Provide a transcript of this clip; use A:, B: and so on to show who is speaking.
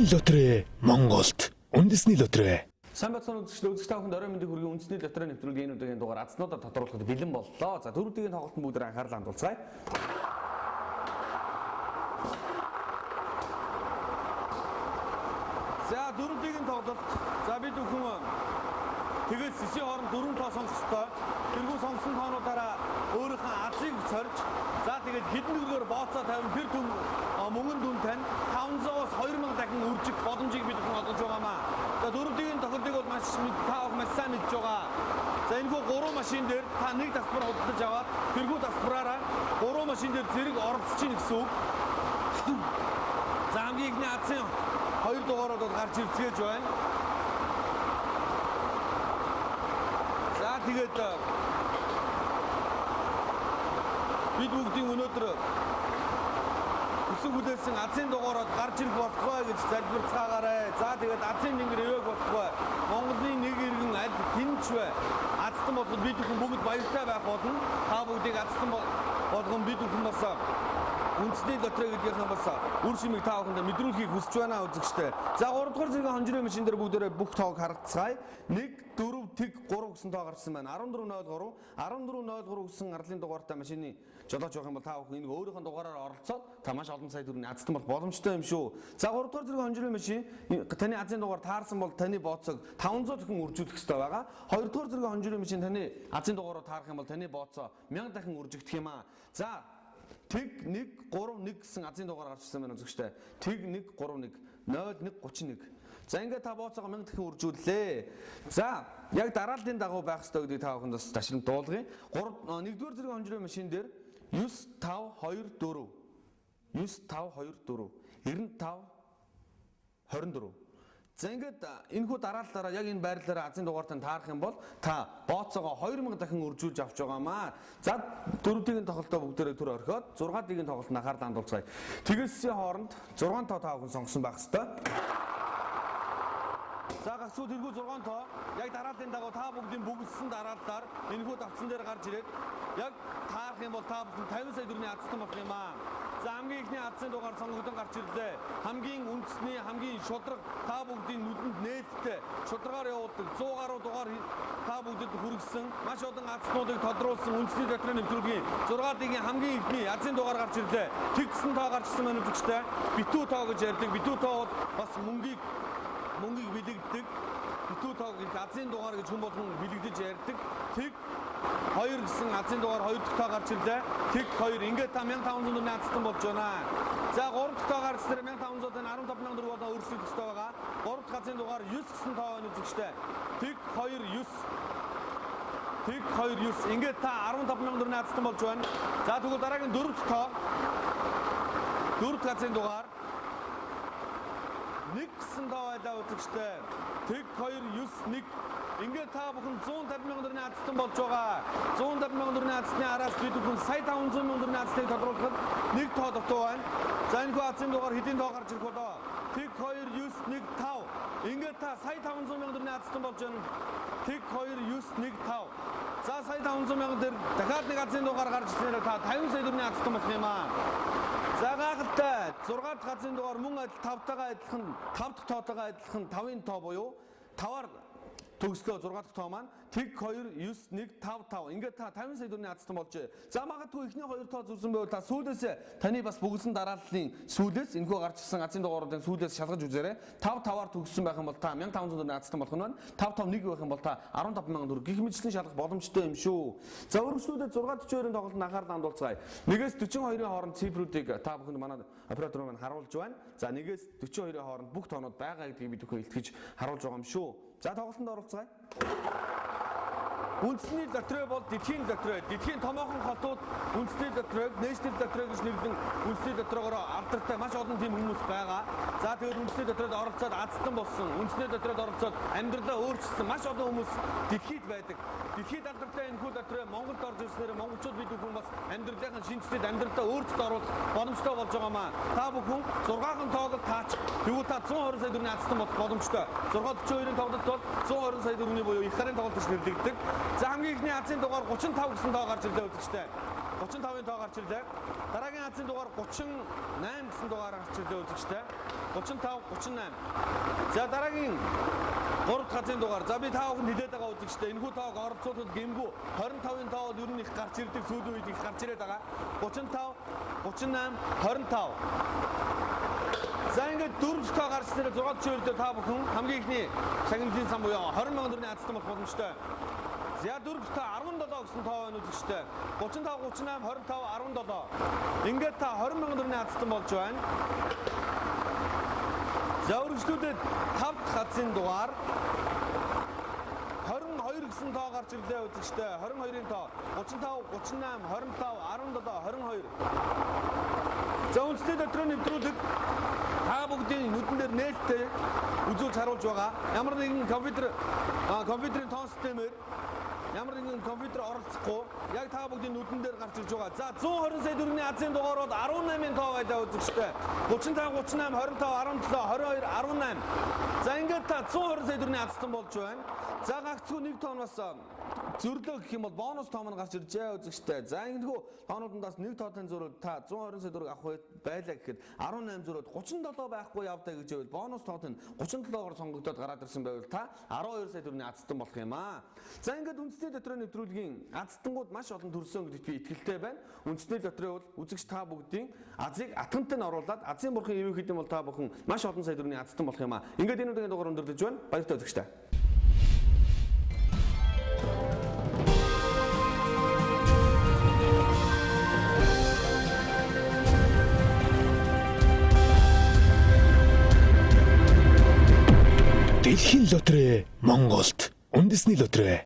A: Үндэсний лотерей Монголд. Үндэсний лотерей.
B: Сайн байцгаана үзэгчдээ, үзэгч та бүхэнд оройн мэндийг хүргэе. Үндэсний лотерей нэвтрүүлгийн энэ удаагийн дугаар азнуудаа тодруулахад бэлэн боллоо. За, дөрөвдүгийн тоглолтод бүгд анхаарлаа хандуулцгаая.
C: За, дөрөвдүгийн тоглолт. За, бид бүхэн тэгээд сисийн хооронд дөрвөн тоо сонгох ёстой. Тэрхүү сонгосон тоонуудаараа өөрийнхөө азыг сорж, за тэгээд хэдэн төгрөгөөр бооцоо тавин тэр түн мөнгөн дүн тань 500-аас 2000 дахин үржих боломжийг бид бүхэн олгож байгаамаа. За, дөрөвдүгийн тохиолдлыг бол маш та бүхэн маш сайн мэдж байгаа. За, энэхүү гурван машин дээр та нэг тасалбар худалдаж аваад тэрхүү тасалбараараа гурван машин дээр зэрэг оролцож гин гэсэн үг. За, хамгийн ихний азын хоёр дугаарууд бол гарч ирцгээж байна. За, тэгээд бид бүгдийн өнөөдөр хүсэн хүлээсэн азын дугаарууд гарч ирэх болтугай гэж залбирцгаагаарай. За, тэгээд азын тэнгэр ивээх болтугай. Монголын нэг иргэн аль тэнч вэ? Азтан болоход бид бүхэн бүгд баяртай байх болно. Та бүгдийг азтан болгон бид бүхэн бас үндэсний лотерей гэдгийнхээ бас үр шимийг та бүхэндээ мэдрүүлэхийг хүсэж байна үзэгчтэй. За, 3 дугаар зэргийн хонжирын машин дээр бүгдээрээ бүх тоог харагдцгаая. 1 4 тэг 3 гэсэн тоо гарсан байна. 1403 1403 гэсэн арлын дугаартай машины жолооч байх юм бол та бүхэн энэ өөрийнхөө дугаараар оролцоод та маш олон сая төгрөгийн азтан болох боломжтой юм шүү. За, 3 дугаар зэргийн хонжирын машин таны азын дугаар таарсан бол таны бооцоог 500 дахин үржүүлэх ёстой байгаа. 2 дугаар зэргийн хонжирын машин таны азын дугаараар таарах юм бол таны бооцоо 1000 дахин үржигдэх юм аа. За, Тэг 1 3 1 гэсэн азын дугаар гарч ирсэн байна үзэгчтэй. Тэг 1 3 1 0 1 31. За, ингээд та бооцоогоо 1000 дахин үржүүллээ. За, яг дарааллын дагуу байх ёстой гэдгийг та бүхэнд бас ташрамт дуулгая. 3 1-р зэргийн хонжирын машин дээр 9 5 2 4 9 5 2 4 95 24. За, ингээд энэхүү дарааллаараа яг энэ байрлалаараа азын дугаартай таарах юм бол та бооцоогоо 2000 дахин үржүүлж авч байгаамаа. За, дөрөвдүгийн тоглолтоо бүгдээрээ төр орхиод 6 дгийн тоглолтод анхаарлаа хандуулцгаая. Тэгээсийн хооронд 6 тоо та бүхэн сонгосон байх ёстой. За, гагцхүү тэрхүү 6 тоо яг дарааллын дагуу та бүгдийн бүгэлсэн дарааллаар энэхүү давтсан дээр гарч ирээд яг таарах юм бол та бүхэн 50 сая төгрөгийн азтан болох юм аа. За, хамгийн ихний азын дугаар сонгогдсон гарч ирлээ. Хамгийн үндэсний, хамгийн шударга, та бүгдийн нүдэнд нээлттэй шударгаар явуулдаг 100 гаруй дугаар та бүгдэд хүргэсэн маш олон азтнуудыг тодруулсан үндэсний лотерей нэвтрүүлгийн 6 дгийн хамгийн ихний азын дугаар гарч ирлээ. Тэг гэсэн тоо гарч ирсэн байна үзэгчтэй. Битүү тоо гэж ярьдаг. Битүү тоо бол бас мөнгийг бэлэгддэг. Битүү тоо гэх азын дугаар гэж хүн болгон бэлэгдэж ярьдаг. Тэг 2 гэсэн азын дугаар 2 дахь тоо гарч ирлээ. Тэг 2. Ингээд та 1500 төгрөгийн азтан болж байна. За, 3 дахь тоо гарч ирсэн 1500 тань 15000 төгрөг болон өөрчлөгдөх ёстой байгаа. 3 дахь азын дугаар 9 гэсэн тоо байна үзэгчтэй. Тэг 2 9 Тэг 2 9. Ингээд та 15000 төгрөгийн азтан болж байна. За, тэгвэл дараагийн 4 дахь тоо 4 дахь азын дугаар 1 гэсэн тоо байлаа үзэгчтэй. Тэг 2 9 1. Ингээд та бүхэн 150 мянган төгрөгийн азтан болж байгаа. 150 мянган төгрөгийн азтны араас бид бүхэн сая 500 мянган төгрөгийн азтыг тодруулахад нэг тоо дутуу байна. За, энэхүү азын дугаар хэдийн тоо гарч ирэх болоо? Тэг 2 9 1 5. Ингээд та сая 500 мянган төгрөгийн азтан болж байна. Тэг 2 9 1 5. За, сая 500 мянган дээр дахиад нэг азын дугаар гарч ирснээр та 50 сая төгрөгийн азтан болох юм аа. За, гайхалтай 6 дахь азын дугаар мөн адил 5-тайгаа адилхан 5 дахь тоотойгоо адилхан 5-ын тоо буюу 5-аар төгслөө 6 дахь тоо маань тэг 2 9 1 5 5. Ингээд та 50 сая төгрөгийн азтан болжээ. За, магадгүй эхний хоёр тоо зурсан байвал та сүүлээсээ таны бас бүгэлсэн дарааллын сүүлээс энэхүү гарч ирсэн азын дугааруудын сүүлээс шалгаж үзээрэй. 5 5-аар төгссөн байх юм бол та 1500 төгрөгийн азтан болох нь байна. 5 5 1 байх юм бол та 15000 төгрөг гих мэтчлэн шалгах боломжтой юм шүү. За, өргөжлүүлээд 6 42-ын тоглолтод анхаарлаа хандуулцгаая. 1-ээс 42-ын хооронд цифрүүдийг та бүхэнд манай оператор маань харуулж байна. За, 1-ээс 42-ын хооронд бүх тоонууд байгаа гэдгийг бид бүхэн илтгэж харуулж байгаа юм шүү. За, тоглолтод оролцгаая. Үндэсний лотерей бол дэлхийн лотерей. Дэлхийн томоохон хотууд үндэсний лотерейг National лотерей гэж нэрлэн үндэсний лотерейгоор алдартай маш олон тийм хүмүүс байгаа. За, тэгээд үндэсний лотерейд оролцоод азтан болсон, үндэсний лотерейд оролцоод амьдралаа өөрчилсөн маш олон хүмүүс дэлхийд байдаг. Дэлхийд алдартай энэхүү лотерей Монголд орж ирснээр монголчууд бид бүхэн бас амьдралынхаа шинэчлэлд амьдралдаа өөрчлөлт оруулах боломжтой болж байгаа маа. Та бүхэн 6-хан тоог таач. Тэгвэл та 120 сая төгрөгийн азтан болох боломжтой. 642-ын тоглолт бол 120 сая төгрөгийн буюу их гарын тоглолт гэж нэрлэгддэг. За, хамгийн ихний азын дугаар 35 гэсэн тоо гарч ирлээ үзэгчтэй. 35-ын тоо гарч ирлээ. Дараагийн азийн дугаар 38 гэсэн дугаар гарч ирлээ үзэгчтэй. 35 38. За дараагийн 3 дахь азийн дугаар. За би та бүхэнд хэлээд байгаа үзэгчтэй. Энэхүү тоог оролцуулахад гэмгүй 25-ын тоо бол ер нь их гарч ирдэг, сүүлийн үед их гарч ирээд байгаа. 35 38 25. За ингээд дөрөв тоо гарч ирээ 642 дээр та бүхэн хамгийн ихний шагналын сан буюу 20 сая төгрөгийн азтан болох боломжтой. За дөрөв тоо 17 гэсэн тоо байна үзэгчтэй. 35 38 25 17. Ингээд та 20 сая төгрөгийн азтан болж байна. За үргэлжлүүлээд 5 дахь азын дугаар 22 гэсэн тоо гарч ирлээ үзэгчтэй. 22-ын тоо 35 38 25 17 22. За үндэсний лотерей нэвтрүүлэг та бүгдийн нүдэн дээр нээлттэй үзүүлж харуулж байгаа. Ямар нэгэн компьютер компьютерийн тоон системээр ямар нэгэн компьютер оролцохгүй яг та бүгдийн нүдэн дээр гарч ирж байгаа. За 120 сая төгрөгийн азийн дугаар бол 18-ын тоо байлаа үзэгчтэй. 35 38 25 17 22 18. За ингээд та 120 сая төгрөгийн азтан болж байна. За гагцхүү нэг тооноос зөрлөө гэх юм бол бонус тоо маань гарч иржээ үзэгчтэй. За ингэнхүү тоонуудаас нэг тоотой зөрүүд та 120 сая төгрөг авах байлаа гэхэд 18 зөрүүд 37 байхгүй явдаа гэж байвал бонус тоот нь 37-оор сонгогдоод гараад ирсэн байвал та 12 сая төгрөгийн азтан болох юм аа. За ингээд үндэсний лотерей нэвтрүүлгийн азтангууд маш олон төрсөн гэдэгт би итгэлтэй байна. Үндэсний лотерей бол үзэгч та бүгдийн азыг атгантай нь оруулаад азын бурхан ивээх хэдэм бол та бүхэн маш олон сая төгрөгийн азтан болох юм аа. Ингээд энэ удаагийн дугаар өндөрлөж байна. Баяртай үзэгчтэй.
A: Дэлхийн лотерей Монголд. Үндэсний лотерей.